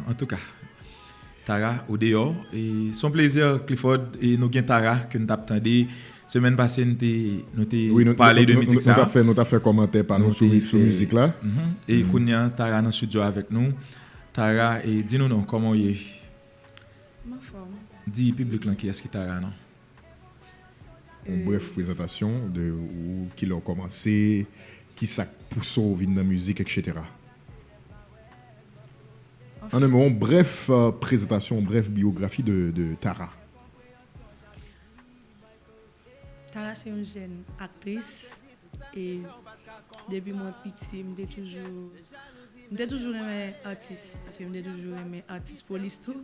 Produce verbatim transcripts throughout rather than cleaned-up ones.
Antouka, Tara, ou deyò. E se yon plezi, Clifford, e nou gen Tara ke n t ap tande. Semèn pase, n te, nou te Wi, nou, pale nou, de nou, mizik nou, sa. nou t ap fè, nou t ap fè kòmantè pa nou Nou sou, te sou fè- mizik la. Mhm. E kounye a, Tara nan estidyo avèk nou. Tara, e di nou non, kòman w ye? M anfòm. Di piblik lan kiyès ki Tara non. Yon brèf prezantasyon de ou, kilè w kòmanse, ki sa k pouse w vin nan mizik, et cetera. An yon mo, yon brèf euh, prezantasyon, yon brèf biyografi de, de Tara. Tara se yon jèn aktris e depi mwen piti m te toujou m te toujou renmen atis, paske m te toujou renmen atis polis tou,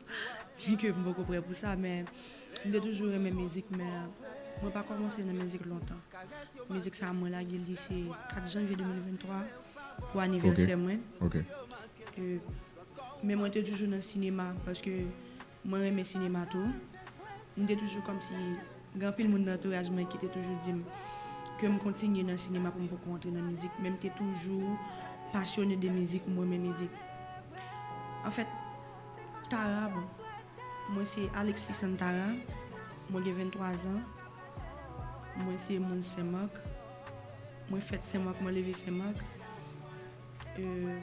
byenke m poko prè pou sa, men m te toujou renmen mizik, men mwen pa kòmanse nan mizik lontan. Mizik sa mwen lage li se kat janvye de mil venntwa pou anivèsè mwen. Ok. E, men mwen te toujou nan sinema paske mwen renmen sinema tou. M te toujou kòmsi gen anpil moun nan antouraj mwen ki te toujou di m ke m kontinye nan sinema pou m poko antre nan mizik, men m te toujou pasyone de mizik, m renmen mizik. Anfèt, Tara, bon, mwen se Alexis Santara, mwen gen venntwa zan, mwen se moun Senmak, mwen fèt Senmak, mwen leve Senmak. Euh,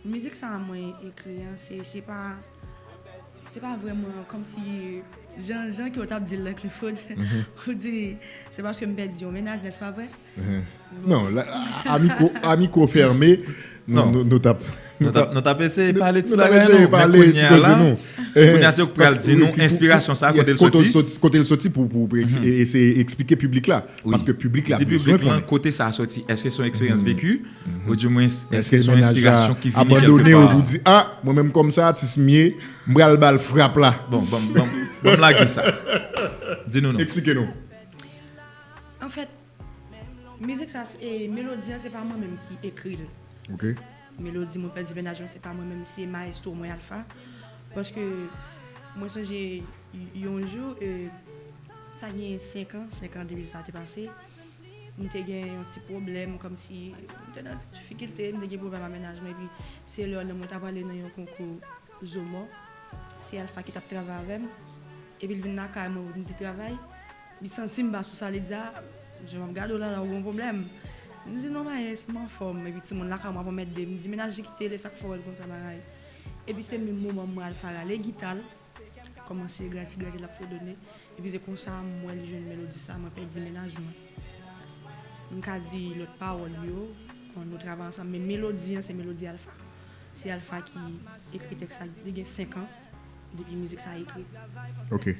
mizik sa a mwen ekri an, se, se pa se pa vrèman kòmsi jan jan ke w t ap di l lan Clifford, ou di se paske m pèdi yon mennaj, nèspa vre? Non, la, a mikwo, a mikwo fèmen, nou, Non. nou, nou t ap Nou t ap nou t ap eseye pale ti nou t ap bagay eseye non, men pale ti kounye a koze la, nou. Kounye a se yo k pral di nou enspirasyon sa, kote l soti. Kote l soti pou, pou, pou eks- e- eseye eksplike piblik la. Wi. Paske piblik la Di bezwen piblik lan konnen. Kote sa soti, èske se yon eksperyans veki, ou di mwen, èske Èske se yon mennaj la enspirasyon ki vini abandone kèlke w pa? Pou di, ah, mwen menm kòm sa atis m ye, m pral ba l frap la. Bon, bon, bon, bon, lage sa. Di nou non. Eksplike nou. Anfèt, mizik sa, e, melodi an, se pa mwen menm ki ekri l. Ok. Melodi mwen pèdi mennaj mwen, se pa mwen menm, se mayestwo mwen Alpha. Paske mwen sonje y- yon jou, e, sa gen senk an, senk an depi sa te pase. M te gen yon ti pwoblèm, kòmsi m te nan ti difikilte, m te gen pwoblèm a mennaj mwen, epi se lè nan mwen ta prale nan yon konkou Zomò. Se Alpha ki t ap travay avè m. Epi l vin lakay mwen pou m te travay. Li santi m pa sou sa, li di, ah, jan m ap gade w la, la ou gen pwoblèm. M di, non, mayès, m anfòm. Epi timoun lakay mwen ap anmède m. M di, mennaj li kite l, e sa k fè w wè l konsa, bagay. Epi se menm moman mwen Alpha rale gita l, kòmanse graje, graje, l ap fredone. Epi se konsa m wè li jwenn melodi sa, mwen pèdi mennaj mwen. M ka di lòt pawòl yo, kon nou travay ansanm, men melodi an, se melodi Alpha. Se Alpha ki ekri tèks la, li gen senk an depi mizik sa ekri. Ok.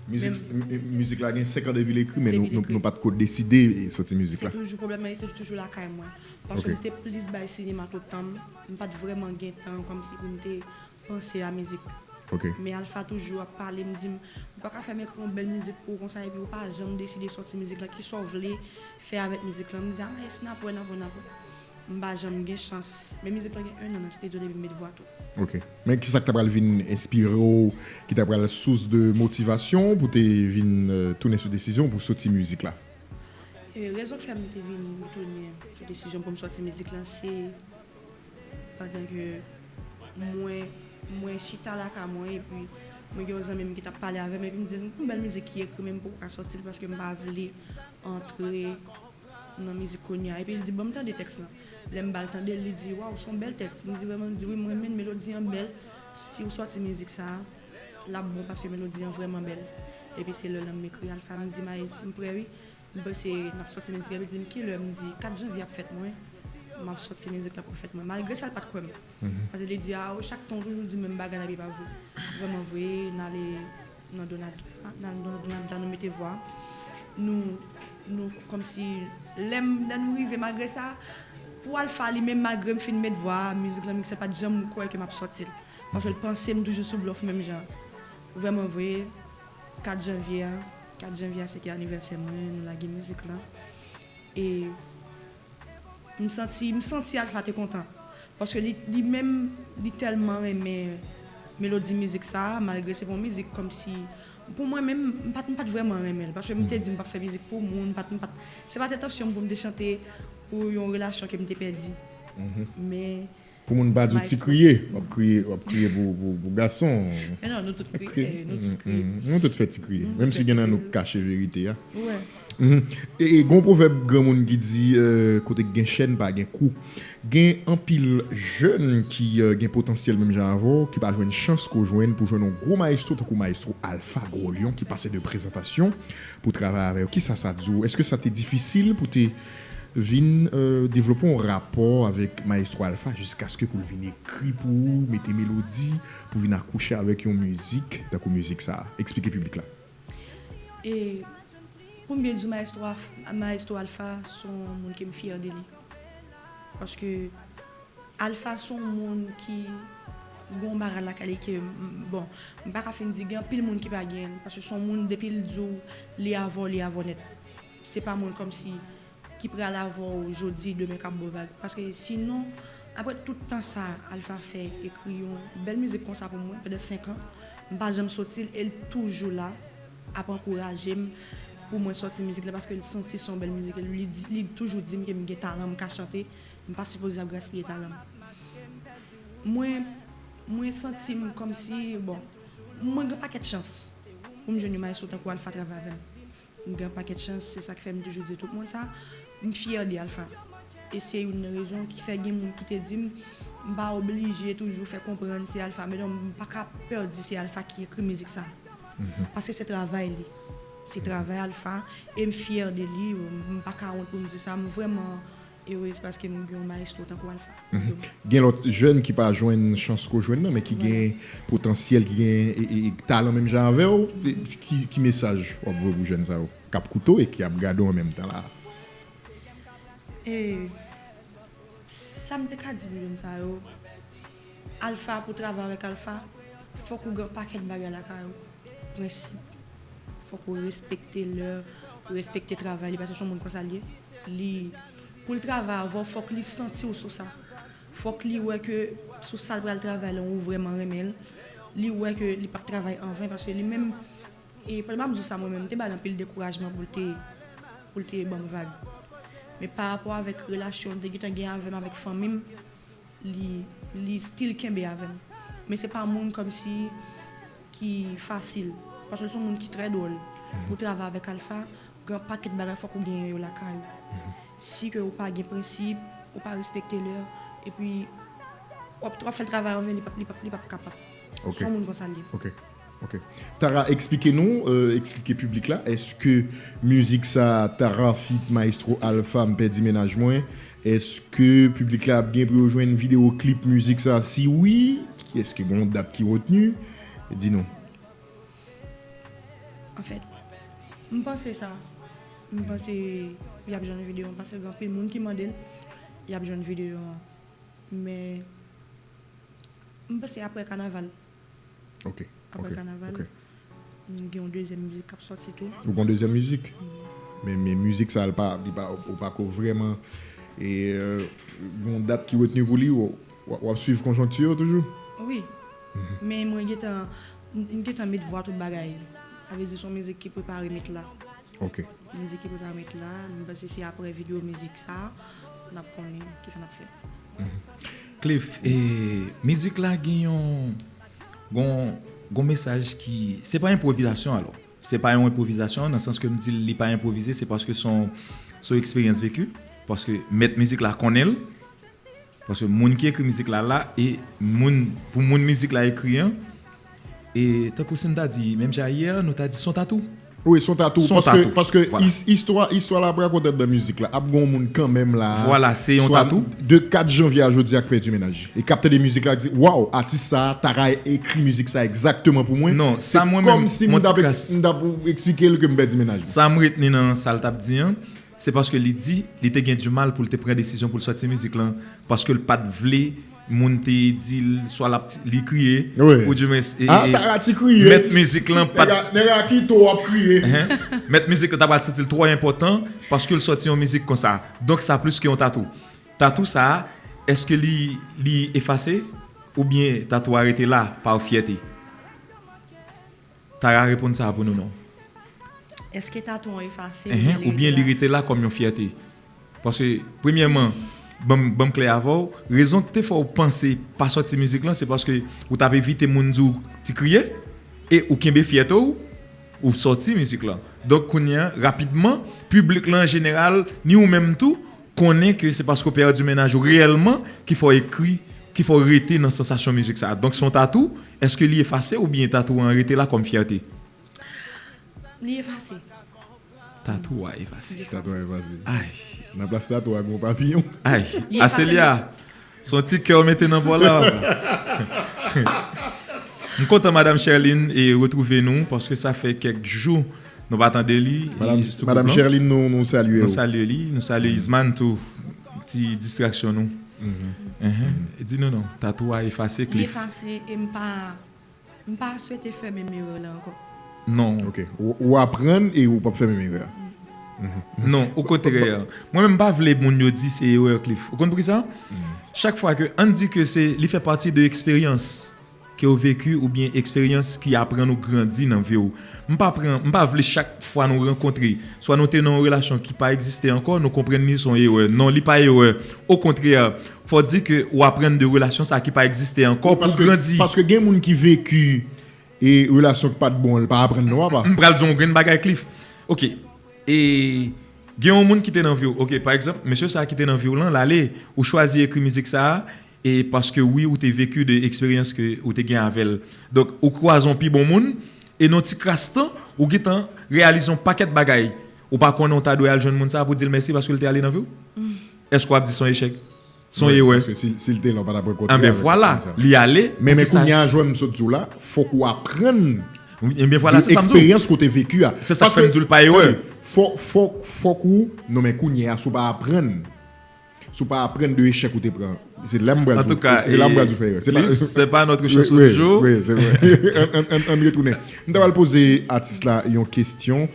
Mizik, Men- m- m- mizik la gen senk an depi l ekri, men nou, Depi l nou, ekri. Nou pa t ko deside soti mizik Se la. toujou pwoblèm nan, se toujou lakay mwen. Paske Ok. M te plis bay sinema tout tan m. M pa t vrèman gen tan kòmsi pou m te panse a mizik. Ok. Men Alpha toujou ap pale m, di m, ou pa ka fè m ekri yon bèl mizik pou ou konsa epi ou pa janm deside sòti mizik la, kisa w vle fè avèk mizik la? M di, ah, mayès, n ap wè, n ap wè, n ap wè. M pa janm gen chans. Men mizik la gen enn an nan estidyo depi m met vwa tou. Ok. Men kisa k ta pral vin enspire w, ki ta pral sous de motivasyon pou te vin euh, tounen sou desizyon pou soti mizik la? E rezon k fè m te vin tounen sou desizyon pou m sòti mizik la, se pandan ke mwen, mwen chita lakay mwen, epi mwen gen yon zanmi m ki t ap pale avè m, epi m di l, yon bèl mizik ki ekri, men m poko ka sòti l paske m pa vle antre nan mizik kounye a. Epi l di, ban m tande tèks lan. Lè m ba l tande l, li di, waw, se yon bèl tèks. M di, vrèman? Li di, wi, m renmen l, melodi an bèl. Si w sòti mizik sa a, l ap bon paske melodi an vrèman bèl. Epi se lè lan m ekri Alpha, m di, mayès, m prè wi. M panse n ap sòti mizik la, epi l di m kilè, m di kat janvye ap fèt mwen, m ap sòti mizik la pou fèt mwen. Malgre sa, l pa t kwè m. Paske li di, a, chak tan w toujou di menm bagay la, epi pa vre. Vrèman vre, n ale nan Donald, nan Donald, Donald, nou mete vwa. Nou, nou, kòmsi, lè m, lè nou rive, malgre sa, pou Alpha li menm, malgre m fin met vwa, mizik la mikse, pa t janm kwè ke m ap sòti l. Paske l panse m toujou sou blòf menm jan. Vrèman vre, kat janvye a, kat janvye a, se te anivèsè mwen, nou lage mizik la. E m santi, m santi Alpha te kontan. Paske li, li menm, li tèlman renmen melodi mizik sa, malgre se pa yon mizik kòmsi, pou mwen menm, m pa t, m pa t vrèman renmen l. Paske m te di m p ap fè mizik pou moun, m pa t, m pa t, se pa t entansyon m pou m te chante pou yon relasyon ke m te pèdi. Men Pou moun pa di w ti kriye, w ap kriye, w ap kriye pou, pou, pou gason. Men non, nou tout kriye, nou tout kriye. Nou tout fè ti kriye. Menm si gen nan nou k kache verite a. E gen yon pwovèb granmoun ki di, kote k gen chèn pa gen kou. Gen anpil jèn ki gen potansyèl menm jan avè w, ki pa jwenn chans ke w jwenn pou jwenn yon gwo mayestwo tankou mayestwo Alpha Gwo Lyon ki pase de prezantasyon pou travay avè yo. Kisa sa di w? Èske sa te difisil pou te vin devlope yon rapò avèk mayestwo Alpha jiskaske pou l vin ekri pou ou, mete melodi, pou vin akouche avèk yon mizik tankou mizik sa a? Eksplike piblik la. E pou m byen di w, mayestwo, mayestwo Alpha se yon moun ke m fyè de li. Paske Alpha se yon moun ki gen yon bagay lakay li ke, bon, m pa ka fin di gen anpil moun ki pa gen l, paske se yon moun depi l di w li avè w, li avè w nèt. Se pa moun kòmsi ki pral avè w jodi, demen k ap ba w vag. Paske sinon, apre tout tan sa Alpha fè ekri yon bèl mizik konsa pou mwen pandan senk an, m pa janm soti l e l toujou la ap ankouraje m pou mwen sòti mizik la paske l santi se yon bèl mizik. Li, li toujou di m ke m gen talan, m ka chante, m pa sipoze ap gaspiye talan m. Mwen, mwen santi m kòmsi, bon, mwen gen pakèt chans pou m jwenn yon mayestwo tankou Alpha travay avè m. M gen pakèt chans, se sa k fè m toujou di tout moun sa, m fyè de Alpha. E se youn nan rezon ki fè gen moun ki te di m, m pa oblije toujou fè konprann se Alpha, men non, m pa ka pè di se Alpha ki ekri mizik sa. Paske se travay li. Se travay Alpha, e m fyè de li, m pa ka wont pou m di sa, m vrèman erez paske m gen yon mayestwo tankou Alpha. Gen lòt jèn ki pa jwenn chans ke w jwenn nan, men ki gen potansyèl, ki gen e, e, talan menm jan avè w, e, ki, ki mesaj w ap voye pou jèn sa yo k ap koute w e k ap gade w an menm tan la? E sa m te ka di pou jèn sa yo, Alpha, pou travay avèk Alpha, fòk ou gen yon pakèt bagay lakay ou. Prensip. Fòk ou respekte lè, respekte travay li, paske se yon moun konsa l ye. Li, pou l travay avè w, fòk li santi w sou sa. Fòk li wè ke sou sa l pral travay la, ou vrèman renmen l. Li wè ke li p ap travay an ven, paske li menm, e pandan m ap di w sa, mwen menm, m te ba l anpil dekourajman pou l te, pou l te ban m vag. Men pa rapò avèk relasyon l te gentan gen avè m, avèk fanmi m, li, li still kenbe avè m. Men se pa moun kòmsi ki fasil. Paske l se yon moun ki trè dwòl. Pou travay avèk Alpha, gen yon pakèt bagay fòk ou genyen yo lakay ou. Si ke ou pa gen prensip, ou pa respekte lè, epi w ap, w ap fè l travay an ven, li p ap, li p ap, li p ap kapab. Se yon moun konsa l ye. Ok. Ok. Tara, eksplike nou, euh, eksplike piblik la, èske mizik sa, Tara feat Maestro Alpha, M Pèdi Mennaj Mwen, èske piblik la ap gen pou yo jwenn videyo klip mizik sa? Si wi, èske gen yon dat ki retni? Di nou. Anfèt, m panse sa. M panse y ap jwenn videyo an, paske gen anpil moun ki mande l, y ap jwenn videyo an. Men, m panse apre kanaval. Ok. Apre kanaval, m gen yon dezyèm mizik k ap sòti tou. Ou gen yon dezyèm mizik? Men, men mizik sa, li pa, li pa, ou pa ko vrèman, e, euh, gen yon dat ki retni pou li, w, w, w ap swiv konjonkti yo toujou? Wi. Men mwen gentan, m, m gentan met vwa tout bagay. Sa vle di se yon mizik ki prepare met la. Ok. Mizik ki prepare met la, m panse se apre videyo mizik sa, n ap konnen kisa n ap fè. Cliff, e, mizik la gen yon, gon, gon mesaj ki, se pa enpwovizasyon alò. Se pa yon enpwovizasyon, nan sans ke m di l li pa enpwovize, se paske se yon, se yon eksperyans veki, paske mèt mizik la konnen l, paske moun ki ekri mizik la la, e moun, pou moun mizik la ekri an, e tankou si n ta di, menm jan yè, nou ta di se yon tatou. Wi, se yon tatou. Se yon tatou. Paske, paske istwa, istwa la ap rakonte anndan mizik la, ap gen yon moun kanmenm la. Vwala, se yon tatou. De kat janvye a jodi a k pèdi mennaj li. E k ap tande mizik la, k di, waw, atis sa, Tara ekri mizik sa egzakteman pou mwen. Non, sa mwen menm, m t ap, m t ap eksplike l ke m pèdi mennaj mwen. Sa m retni nan sa l t ap di an, se paske li di, li te gen dimal pou l te pran desizyon pou l sòti mizik lan, paske l pa t vle moun te di l, swa l ap ti, li kriye, oudimwens, e, ah, e, Tara ti kriye. Mèt mizik lan pa t, nèg la, nèg la kite w ap kriye. Mèt mizik lan ta pral santi l twò enpòtan, paske l sòti yon mizik konsa. Donk, sa plis ke yon tatou. Tatou sa, èske li, li efase? Oubyen tatou a rete la, pa fyète? Tara, reponn sa a pou nou non. Èske tatou an efase, oubyen li rete la kòm yon fyète? Paske, premyèman, ban m, ban m klè avè w, rezon ki te fè w panse pa sòti mizik lan, se paske ou t ap evite moun di w ti kriye, e ou kenbe fyète w, ou sòti mizik lan. Donk, kounye a, rapidman, piblik lan an jeneral, ni ou menm tou, konnen ke se paske w pèdi mennaj ou reyèlman ki fè w ekri, ki fè w rete nan sansasyon mizik sa a. Donk, se yon tatou, èske li efase oubyen tatou an rete la kòm fyète? Li efase. Tatou a efase. Tatou a efase. Ay. Nan plas tatou a, gen yon papiyon. Ay. Li efase. Aselya, se yon ti kè w mete nan bò la, papa. M kontan, Madam Sherline, e retwouve nou, paske sa fè kèk jou nou pa tande li. Madam, sou Madam koup lan. Sherline, nou, nou salye w. Nou salye li, nou salye Isman tou. Ti distraksyon nou. Mhm. Di nou non, tatou a efase, Cliff. Li efase, e m pa, m pa swete fè menm erè la ankò. Non. Ok. Ou, ou aprann e ou p ap fè menm erè a. Non, okontrè. Mwen menm, m pa vle moun yo di se erè, Cliff. Ou konn poukisa? Chak fwa ke, ann di ke se, li fè pati de eksperyans ke w veki oubyen eksperyans ki aprann ou grandi nan vi w. M pa pran, m pa vle chak fwa nou rankontre, swa nou te nan yon relasyon ki pa egziste ankò, nou konprann li se yon erè. Non, li pa erè. Okontrè, fò di ke w aprann de relasyon sa ki pa egziste ankò pou grandi. Paske gen moun ki veki e relasyon ki pa t bon, li pa aprann non, papa. M pral di yon grenn bagay, Cliff. Ok. E gen yon moun ki te nan vi w. Ok, pa egzanp, mesye sa ki te nan vi w lan, l ale, ou chwazi ekri mizik sa a, e paske wi, ou te veki de eksperyans ke ou te gen avè l. Donk, ou kwaze yon pi bon moun, e nan ti kras tan, ou gentan reyalize yon pakèt bagay. Ou pa konnen ou ta dwe al jwenn moun sa a pou di l mèsi paske l te ale nan vi w? Èske w ap di se yon echèk? Se yon erè. Paske si, si l te la, ou pa t ap rankontre avèk moun sa. Anben vwala, li ale. Men, men kounye a, jan m sot di w la, fòk ou aprann de eksperyans ke w te veki a. Se sa k fè m di w l pa erè. Fòk, fòk, fòk ou, non, men kounye a, si w pa aprann, si w pa aprann de echèk ou te pran, se la m pral di w, se la m pral di w fè erè. Se pa, se pa notre chanson du jour. Wi, wi, se vre. Ann, ann, ann, ann retounen. M ta pral poze atis la yon kesyon,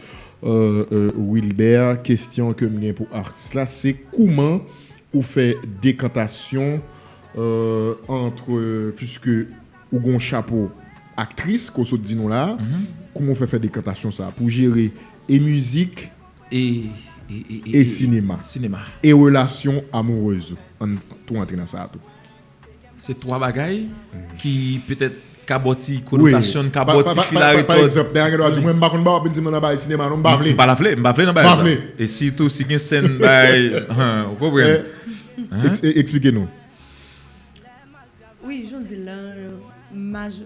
euh, euh, Wilbert, kesyon ke m gen pou atis la, se kouman ou fè dekantasyon, euh, entre, puisque ou gon chapo aktris, ke w sot di nou la, kouman w fè fè dekantasyon sa pou jere e mizik e, e, e, e, e sinema? Sinema. E relasyon amourez ou? Ann tou antre nan sa a tou. Se twa bagay ki petèt ka ba w ti konotasyon, ka ba w ti fil a retòd. Pa egzanp, dèyè gen dwa di, mwen, m pa konn ba w ap vin di m nan bagay sinema, non, m pa vle. M pa vle, m pa vle nan bagay sa. E sitou si gen sèn bagay, ou konprann? Eksplike nou. Wi, jan w di l lan, maj-,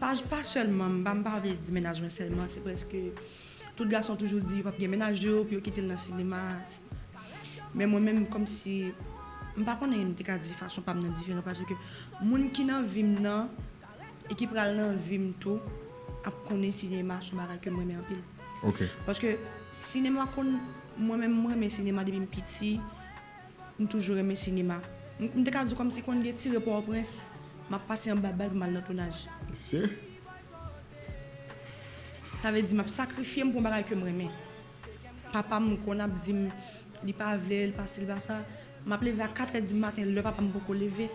pa, pa sèlman, m pa, m pa vle di mennaj mwen sèlman, se prèske tout gason toujou di yo p ap gen mennaj yo, pou yo kite l nan sinema. Men mwen menm, kòmsi, m pa konnen, m te ka di fason pa m nan diferan, paske moun ki nan vi m nan, e ki pral nan vi m tou, ap konnen sinema se yon bagay ke m renmen anpil. Ok. Paske sinema konn, mwen menm, mwen renmen sinema depi m piti. M toujou renmen sinema. M, m te ka di w kòmsi konn gen tire Pòtoprens, m ap pase anba bal pou m al nan tounaj. Mesye. Sa vle di m ap sakrifye m pou yon bagay ke m renmen. Papa m konn ap di m li pa vle, li pa si, li pa sa. M ap leve a katrè di maten, lè papa m poko leve,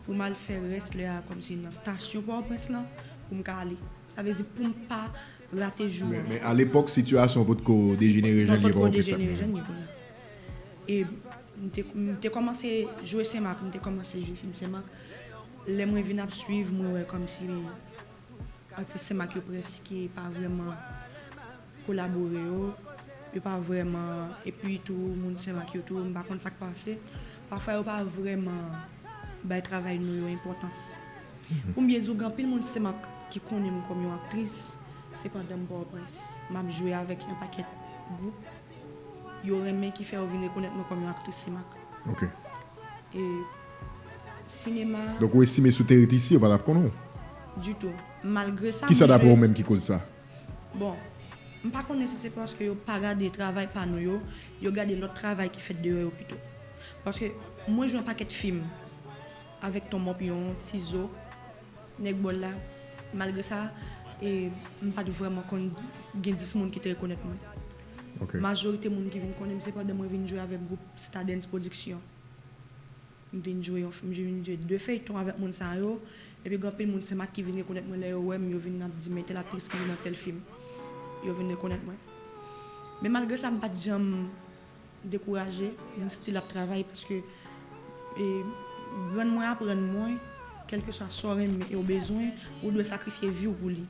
pou m al fè rès lè a kòmsi nan estasyon Pòtoprens lan, pou m ka ale. Sa vle di pou m pa rate jou an. Men, men alepòk, sitiyasyon an potko dejenere jan l ye, pa konplis sa. Non, potko dejenere jan l ye kounye a. E m te, m te kòmanse jwe Senmak, m te kòmanse jwe fim Senmak. Lè mwen vin ap swiv, mwen wè kòmsi atis Senmak yo prèske pa vrèman kolabore yo, yo pa vrèman, epi tou, moun Senmak yo tou, m pa konn sa k pase. Pafwa, yo pa vrèman bay travay nou yo enpòtans. Pou m byen di w, gen anpil moun Senmak ki konnen m kòm yon aktris, sepandan m Pòtoprens. M ap jwe avèk yon pakèt gwoup. Yo renmen ki fè yo vin rekonèt mwen kòm yon aktris Senmak. Ok. E sinema. Donk, ou estime si w te ret isi, yo pa t ap konnen w? Ditou. Malgre sa, m jwe. Kisa, daprè w menm, ki koz sa? Bon, m pa konnen si se paske yo pa gade travay pa nou yo, yo gade lòt travay ki fèt deyò yo pito. Paske mwen jwe yon pakèt fim avèk Ton Mòpyon, Tizo, Nèg Bòl la. Malgre sa, e, m pa t vrèman konn gen dis moun ki te rekonèt mwen. Ok. Majorite moun ki vin konnen m se pandan mwen vin jwe avèk gwoup Stardens Production. M vin jwe yon, m vin jwe de feyton avèk moun sa yo. Epi gen anpil moun Senmak ki vin rekonèt mwen lè yo wè m, yo vin ap di, "Men tèl aktris ki jwe nan tèl fim." Yo vin rekonèt mwen. Men malgre sa, m pa t janm dekouraje, m still ap travay paske E grann mwen aprann mwen, kèlkeswa sa w renmen e w bezwen, ou dwe sakrifye vi w pou li.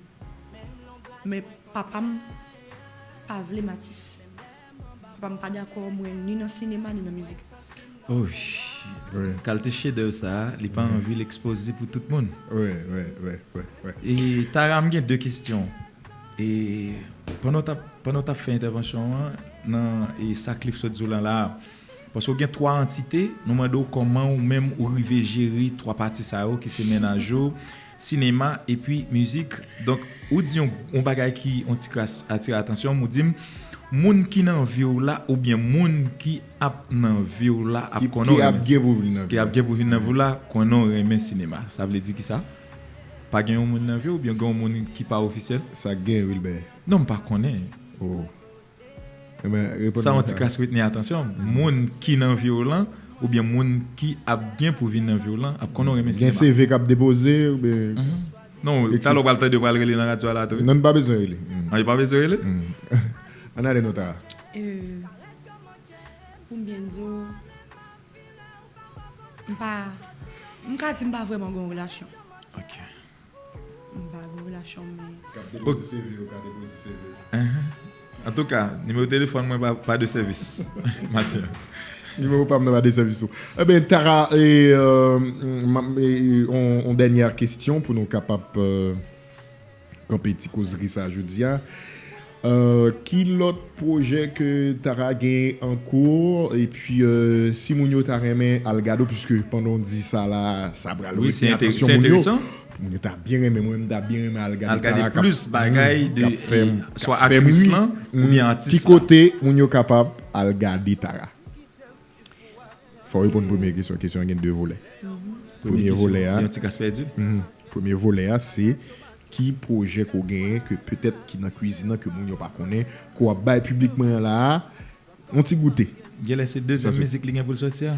Men papa m pa vle m atis. Papa m pa dakò mwen ni nan sinema ni nan mizik. Oh, kalite chedèv sa a, li pa anvi l ekspoze pou tout moun. E Tara, m gen de kesyon. E pandan w t ap, pandan w t ap fè entèvansyon an, nan e sa Cliff sot di w lan la a, paske w gen twa antite, nou mande w kòman ou menm ou rive jere twa pati sa yo ki se mennaj ou, sinema epi mizik. Donk, ou di yon, yon bagay ki yon ti kras atire atansyon m, ou di m, moun ki nan vi w la oubyen moun ki ap nan vi w la ap konnen w renmen. Ki ap gen pou vin nan vi w la konnen w renmen sinema. Sa vle di kisa? Pa gen yon moun nan vi w oubyen gen yon moun ki pa ofisyèl? Sa gen, Wilbè. Non, m pa konnen. Oh. Sa yon ti kras retni atansyon m. Moun ki nan vi w lan, oubyen moun ki ap gen pou vin nan vi w lan, ap konnen w renmen sinema. Gen C V k ap depoze, oubyen. Non, talè w pral tande yo pral rele nan radyo a la tou. Non, n pa bezwen rele. An, yo pa bezwen rele? Ann ale non, Tara. Pou m byen di w, m pa, m ka di m pa vrèman gen yon relasyon. Ok. M pa gen relasyon, men. K ap depoze C V yo, ka depoze C V. Antouka, nimewo telefòn mwen pa, pa de sèvis maten an. Nimewo pa m nan pa de sèvis ou. Eben, Tara, e, euh, m ap, e, on, on dènyè kesyon pou nou kapab, euh, kanpe ti kozri sa jodi a. Euh, ki lòt pwojè ke Tara gen an kou? Epi, euh, si moun yo ta renmen al gade w, piske pandan w di sa la, sa pral retni atansyon moun yo. Moun yo ta byen renmen, mwen menm ta byen renmen al gade Tara k ap, k ap fè m ri. Ki kote moun yo kapab al gade Tara? Fò w reponn premye kesyon. Kesyon an gen de volè. Premye volè a, premye volè a se ki pwojè ke w genyen ke petèt ki nan kwizin nan ke moun yo pa konnen, ke w ap bay piblik mwen an la a, yon ti goute. Genlè se dezyèm mizik li gen pou l sòti a.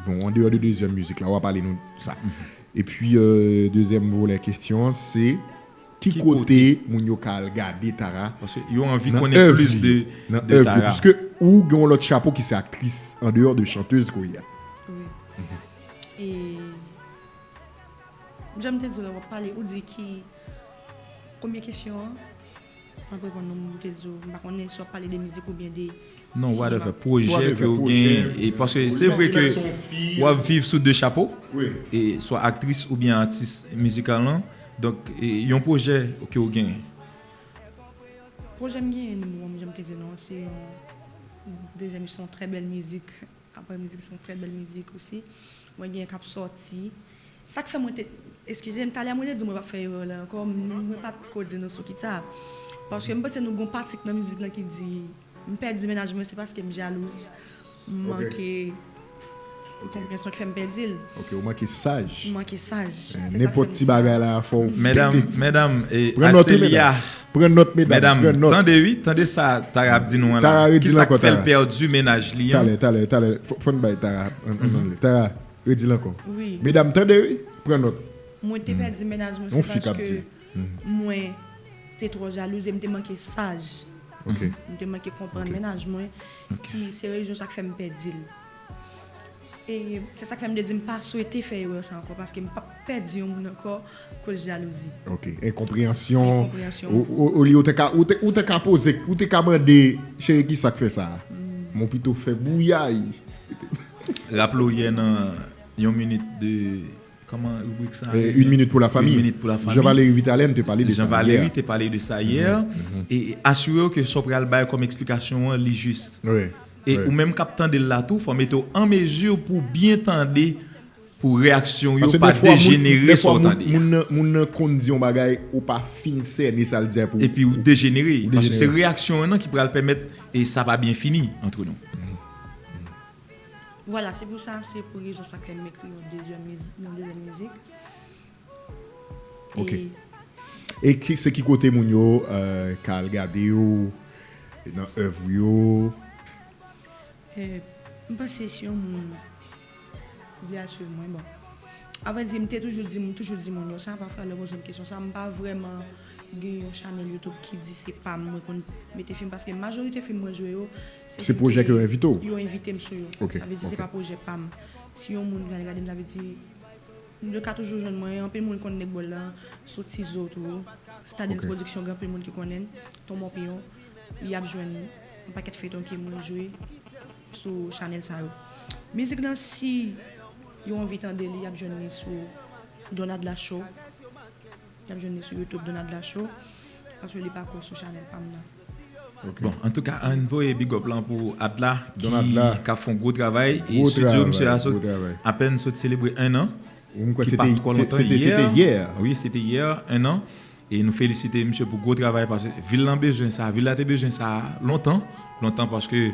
Bon, andeyò de dezyèm mizik la, w a pale nou sa. Epi, euh, dezyèm volè kesyon an se ki kote moun yo ka al gade Tara? Paske yo anvi konnen plis de, de Tara. Piske ou gen yon lòt chapo ki se aktris andeyò de chantèz ke w ye a. Wi. E jan m te di w la, w ap pale, ou di ki, premye kesyon an, m ap reponn ou, m te di w, m pa konnen si w ap pale de mizik oubyen de Non, whatever. Pwojè ke w genyen. E paske se vre ke w ap viv sou de chapo. E swa aktris oubyen atis mizikal lan. Donk, e yon pwojè ke w genyen. Pwojè m genyen, jan m te di nou, se yon dezyèm, se yon trè bèl mizik. Apre mizik, se yon trè bèl mizik osi. Mwen genyen k ap sòti. Sa k fè mwen te, eskize m, talè mwen te di mwen p ap fè erè la ankò, m, mwen pa t ko di nou sou kisa. Paske m panse nou gon pati nan mizik lan ki di, m pèdi mennaj mwen, se paske m jalouz. M manke konpreyansyon ki fè m pèdi l. Ok, ou manke saj. M manke saj. Nenpòt ti bagay la, fò w pete. Medam, medam, e, pran nòt, wi, medam. Pran nòt, medam. Medam, tande, wi, tande sa Tara ap di nou an la. Kisa k fè l pèdi mennaj li an? Talè, talè, talè. Fò, fò n bay Tara. Tara, redi l ankò. Wi. Medam, tande, wi. Pran nòt. Mwen te pèdi mennaj mwen, se paske mwen te twò jalouz e m te manke saj. M te manke konprann mennaj mwen, ki se rezon sa k fè m pèdi l. E se sa k fè m te di m pa swete fè erè sa ankò, paske m p ap pèdi yon moun ankò koz jalouzi. Ok, enkonpreyansyon. Enkonpreyansyon. Olye ou te ka, ou te, ou te ka poze, ou te ka mande, cheri, kisa k fè sa? Men w pito fè bouyay. Raple w yè nan yon minit de, kòman ribrik sa rele? Une minute pour la famille. Une minute pour la famille. Jean Valéry Vitalen te pale de sa yè. Jean Valéry te pale de sa yè. E, e asire w ke sa w pral bay kòm eksplikasyon an, li jis. Wi. E ou menm k ap tande l la tou, fò mete w an mezi pou w byen tande, pou reyaksyon w yo pa dejenere sa w tande a. Paske defwa moun, defwa moun, moun nan, moun nan konn di yon bagay, ou pa fin sène sa l di a pou. Epi ou dejenere. Paske se reyaksyon an nan ki pral pèmèt e sa pa byen fini antre nou. Vwala, se pou sa, se pou rezon sa k fè m ekri yon dezyèm mizik, yon dezyèm mizik. Ok. E ki, se ki kote moun yo, euh, ka al gade w nan èv ou yo? Eh, m panse si yon moun vle al swiv mwen, bon. Avrèdi, m te toujou di, m toujou di moun yo sa, pafwa lè yo poze m kesyon sa, m pa vrèman gen yon chanèl YouTube ki di se pa m mwen konn mete fim, paske majorite fim mwen jwe yo, se pwojè ke yo envite w. Yo envite m sou yo. Ok, ok. Sa vle di se pa pwojè pa m. Si yon moun vin al gade m, sa vle di, nou ka toujou jwenn mwen. Anpil moun konn Nèg Bòl la sou Tizo tou. Stadens Production, gen anpil moun ki konnen l. Ton Mòpiyon, y ap jwenn yon pakèt feyton ke mwen jwe sou chanèl sa yo. Mizik lan, si yo anvi tande li, y ap jwenn li sou Donadla Show. Y ap jwenn li sou YouTube Donadla Show, paske li pako sou chanèl pa m nan. Bon, antouka, ann voye big up lan pou Adla, ki, ki ap fè yon gwo travay. E estidyo misye a sot, apèn sot selebre en an. Ki pa twò lontan, yè. Wi, se te yè, en an. E nou felisite misye pou gwo travay, paske vil lan bezwen sa, vil la te bezwen sa lontan, lontan, paske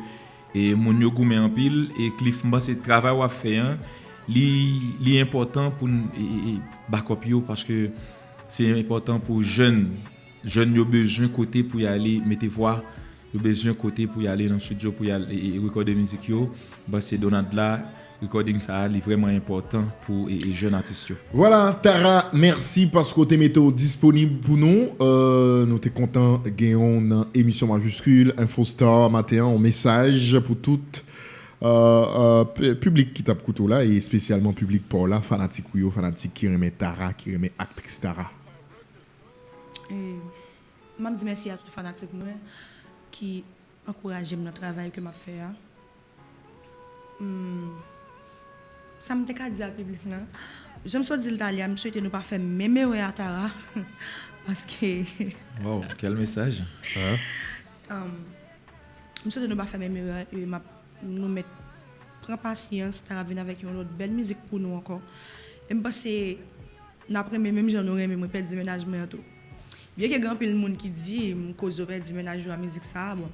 e moun yo goumen anpil. E Cliff, m panse travay w ap fè an, li, li enpòtan pou n, e, e, e, back up yo, paske se enpòtan pou jèn, jèn yo bezwen kote pou y ale mete vwa, yo bezwen kote pou y ale nan estidyo pou y al, e, e, rekòde mizik yo. M panse Donadla, recording sa a, li vrèman enpòtan pou, e, e, jèn atis yo. Vwala, Tara, mèsi paske w te mete w disponib pou nou. Euh, nou te kontan genyen w nan emisyon Majiskil, Infostar maten an, yon mesaj pou tout, euh, euh, pi-, piblik ki t ap koute w la, e espesyalman piblik pa w la, fanatik ou yo, fanatik ki renmen Tara, ki renmen aktris Tara. E, m ap di mèsi a tout fanatik mwen ki ankouraje m nan travay ke m ap fè a. Hmm. Sa m te ka di a piblik lan? Jan m sot di l talè a, m swete nou pa fè menm erè a Tara. Paske... Wow, quel message! Um, m swete nou pa fè menm erè a, e m ap, nou mèt pran pasyans, Tara vin avèk yon lòt bèl mizik pou nou ankò. E m panse n ap renmen menm jan nou renmen Mwen pèdi mennaj mwen an tou. Byenke gen anpil moun ki di m koz yo pèdi mennaj yo a mizik sa a, bon,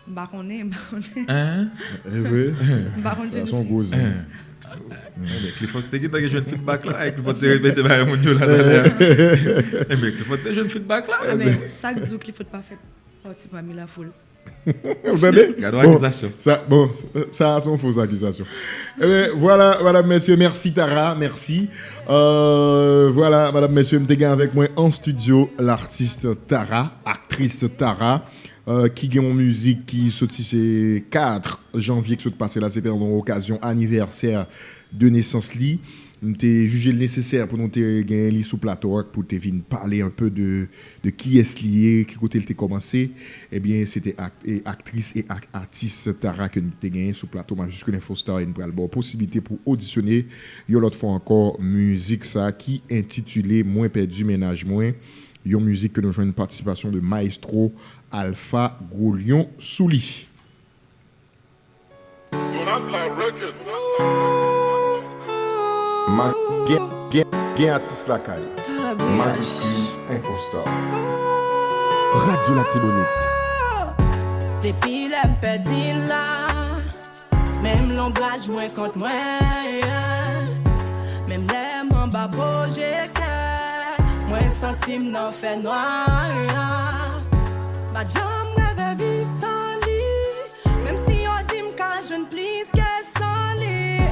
m pa konnen, m pa konnen. Hein? E vre? M pa konn si Sa se yon gwo zen. Enben, Clifford te gentan jwenn feedback la, e Clifford te repete bagay moun yo la talè a. Enben, Clifford te jwenn feedback la. Ah, men sa k di w Clifford pa fè pati pami lafoul. Ou tande? Gade yon akizasyon. Sa, bon, sa a se yon fo akizasyon. Ebyen, vwala, madam, mesye, mèsi Tara, mèsi. Euh, vwala, madam, mesye, m te gen avèk mwen an estidyo latis Tara, aktris Tara, euh, ki gen yon mizik ki soti se kat janvye ki sot pase la, se te an okazyon anivèsè de nesans li. M te jije l nesesè pou nou te genyen li sou plato a, pou te vin pale un peu de, de kiyès li ye, ki kote l te kòmanse. Ebyen, se te ak-, e, aktris e ak-, atis Tara ke n te genyen sou plato Majiskil Infostar, e n pral ba w posiblite pou odisyone yon lòt fwa ankò mizik sa ki entitile Mwen pèdi mennaj mwen, yon mizik ke nou jwenn patisipasyon de Maestro Alpha Gwo Lyon sou li. Donatla Records. Ma-, gen, gen, gen atis lakay. Majiskil Infostar. Radyo Latibonit. Depi lè m pèdi l la, menm lonbraj mwen kont mwen. Menm lè m anba pwojektè, mwen santi m nan fènwa. Pa t janm reve viv san li. Menm si yo di m ka jwenn plis ke san li,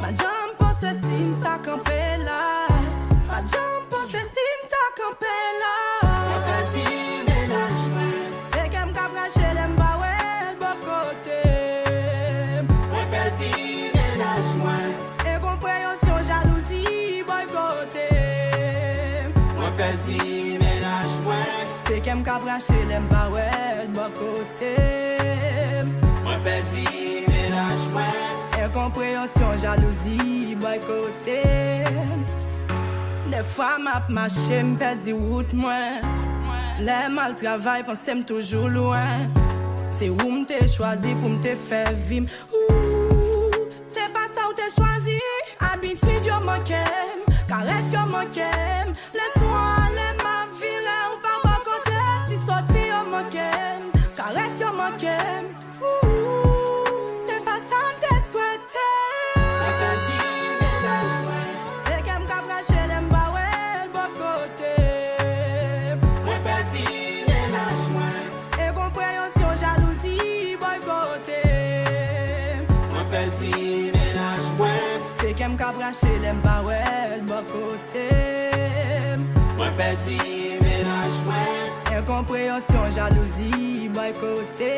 pa t janm panse si m ta kanpe la. Pa t janm panse si m ta kanpe la. Mwen pèdi mennaj mwen. Se kè m k ap rache lè m pa wè l bò kote m. Mwen pèdi mennaj mwen. Enkonpreyansyon, jalouzi, bòykote m. Mwen pèdi mennaj mwen. Se kè m k ap rache lè m pa wè l bò kote m. Mwen pèdi mennaj mwen. Enkonpreyansyon, jalouzi, bòykote m. Dèfwa m ap mache, m pèdi wout mwen. Lè m al travay, panse m toujou lwen. Se ou m te chwazi pou m te fè vi m. Ooh, se pa sa w te chwazi. Abitid yo manke m, karès yo manke m. Lè swa lè m ap vire, ou pa bò kote m. Ti soti yo manke m, karès yo manke m. Ooh, se pa sa m te swete. Mwen pèdi mennaj mwen. Se kè m k ap rache lè m pa wè l bò kote m. Mwen pèdi mennaj mwen. Enkonpreyansyon, jalouzi, bòykote m. Mwen pèdi mennaj mwen. Se kè m k ap rache lè m pa wè l bò kote m. Mwen pèdi mennaj mwen. Enkonpreyansyon, jalouzi, bòykote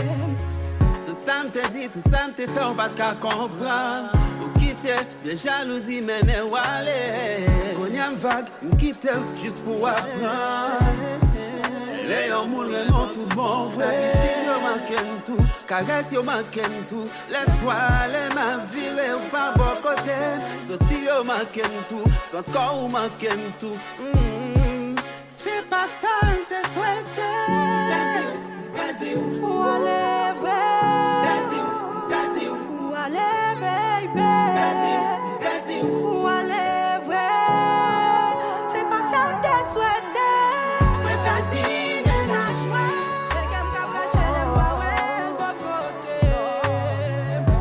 m. Tout sa m te di, tout sa m te fè, ou pa t ka konprann. Ou kite De jalouzi mennen w ale. Kounye a m vag, m kite w jis pou w aprann. Lè yon moun renmen w tout bon vre, yo manke m tou, karès yo manke m tou. Lè swa lè m ap vire, ou pa bò kote m. Soti yo manke m tou, sant kò ou manke m tou. Mm. Se pa sa m te swete. Pèdi w, pèdi w. Ou ale vre. Pèdi w, pèdi w. Ou ale, baby. Pèdi w, pèdi w. Ou ale vre. Se pa sa m te swete. Mwen pèdi mennaj mwen. Nèg m ka rache lè m pa wè l bò kote.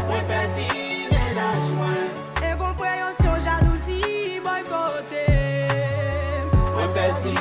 Mwen pèdi mennaj mwen. Enkonpreyans, jalouzi, bòykote. Mwen pèdi